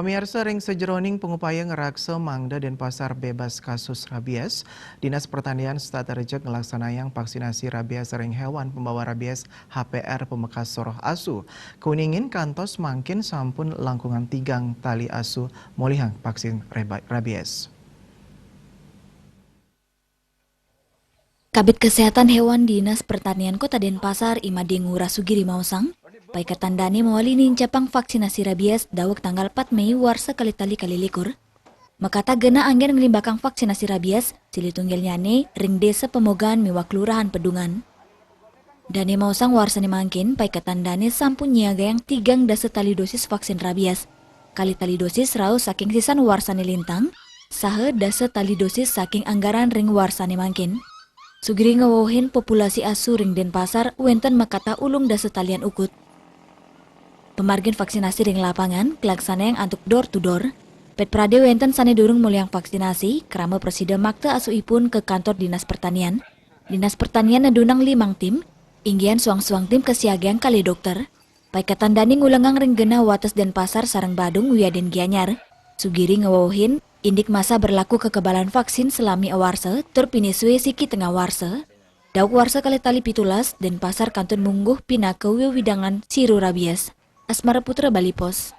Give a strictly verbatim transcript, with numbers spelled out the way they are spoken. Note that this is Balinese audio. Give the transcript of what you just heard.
Pamiarsa, ring sajeroning pangupaya ngraksa mangda Denpasar bebas kasus rabies, Dinas Pertanian Setat Rejeg nglaksanayang vaksinasi rabies ring hewan pembawa rabies H P R pamekas soroh asu. Kauningin kantos mangkin sampun langkungan tigang tali asu molihang vaksin reba-, rabies. Kabid Kesehatan Hewan Dinas Pertanian Kota Denpasar, I Made Ngurah Sugiri maosang, paiketan dane mawali nincapang vaksinasi rabies daweg tanggal pat Mei warsa kalih tali kalih likur. Makatah genah anggen nglimbakang vaksinasi rabies, silih tunggilnyane ring Desa Pemogan miwah Kelurahan Pedungan. Dane maosang warsane mangkin, paiketan dane sampun nyiagayang tigang dasa tali dosis vaksin rabies. Kalih tali dosis rauh saking sisan warsane lintang, saha dasa tali dosis saking anggaran ring warsane mangkin. Sugiri ngwewehin populasi asu ring Denpasar wenten makatah ulung dasa talian ukut. Pamargin vaksinasi ring lapangan kalaksanayang antuk door to door. Pet prade wenten sane durung molihang vaksinasi, krama prasida makta asuipun ka kantor Dinas Pertanian. Dinas Pertanian nedunang limang tim, inggihan suang-suang tim kasiagayang kalih dokter. Paiketan dane ngulengang ring genah wates Denpasar sareng Badung wiadin Gianyar. Sugiri ngwewehin, indik masa berlaku kekebalan vaksin salami awarsa, tur pinih sue siki tengah warsa. Daweg warsa kalih tali pitulas, Denpasar kantun mungguh pinaka wewidangan siru rabies. Asmara Putra, Bali Post.